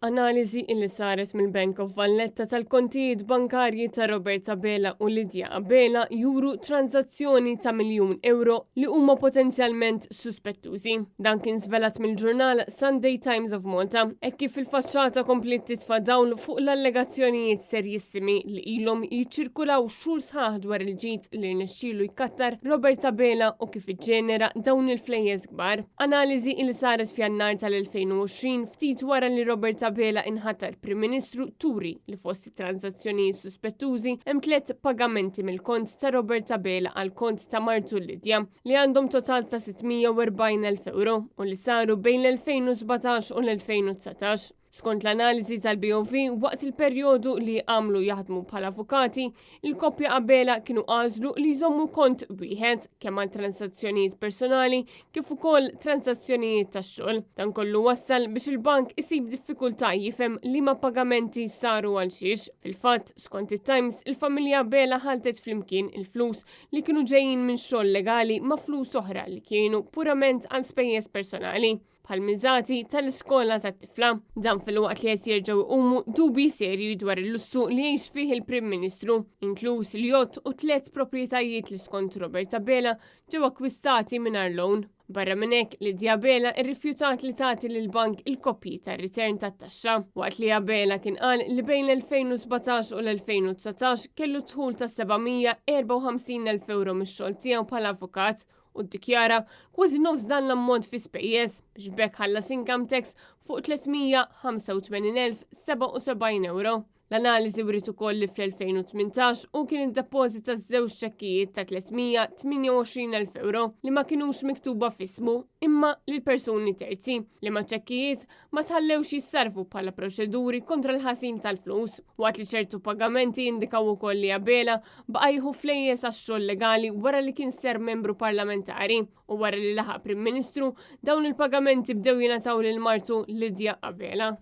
Analiżi illi saret mill-Bank of Valletta tal-kontijiet bankarji ta' Robert Abela u Lydia Abela juru tranżazzjoni ta' miljun ewro li huma potenzjalment suspettużi. Dan kien żvelat mill-ġurnal Sunday Times of Malta, hekk kif il-faċċata kompliet titfa' dawl fuq l-allegazzjonijiet serjissimi li ilhom jiċċirkulaw xhur sħaħ dwar il-ġid li rnexxielu jkattar Robert Abela u kif iġġenera dawn il-flejjes kbar. Analiżi li saret f'Jannar tal-2020 ftit wara li Robert Abela inħatar Prim Ministru turi li fost it-tranżazzjonijiet suspettużi hemm tliet pagamenti mill-kont ta' Robert Abela għal kont ta' martu Lydia li għandhom total ta' 640,000 ewro u li saru bejn l-2017 u l-2019. Skont l-analiżi tal-BOV, waqt il-perjodu li għamlu jaħdmu bħala avukati, il-koppja Abela kienu għażlu li jżommu kont wieħed kemm għal transazzjonijiet personali kif ukoll transazzjonijiet tax-xogħol. Dan kollu wassal biex il-bank isib diffikultà jifhem liema pagamenti saru għal xiex. Fil-fatt, skont it-Times, il-familja Abela ħaltet flimkien il-flus li kienu ġejjin minn xogħol legali ma' flus oħra li kienu purament għal spejjeż personali. bħal miżati tal-iskola tat-tifla. Dan filwaqt li qed jerġgħu jqumu dubji serji dwar il-lussu li jgħix fih il-Prim Ministru, inkluż l-jott u tliet proprjetajiet li skont Robert Abela ġew akkwistati mingħajr loan. Barra minn hekk, Lydia Abela rrifjutat li tagħti lill-bank il-kopji tar-return tat-taxxa, waqt li Abela kien qal li bejn l-2017 u l-2019 kellu dħul ta' 754,000 ewro mix-xogħol tiegħu bħala avukat u ddikjara kważi nofs dan l-ammont fi spejjeż biex b'hekk ħallas income tax fuq 385,077 ewro. L-analiżi wriet ukoll li fl-2018 hu kien iddepożita żewġ ċekkijiet ta' 328,000 ewro li ma kinux miktuba f'ismu imma lil persuni terzi, liema ċekkijiet ma tħallewx jissarrfu bħala proċeduri kontra l-ħasil tal-flus, waqt li ċertu pagamenti jindikaw ukoll li Abela baqa' jieħu flejjes għax-xogħol legali wara li kien ser membru parlamentari u wara li laħaq Prim Ministru, dawn il-pagamenti bdew jingħataw lil martu Lydia Abela.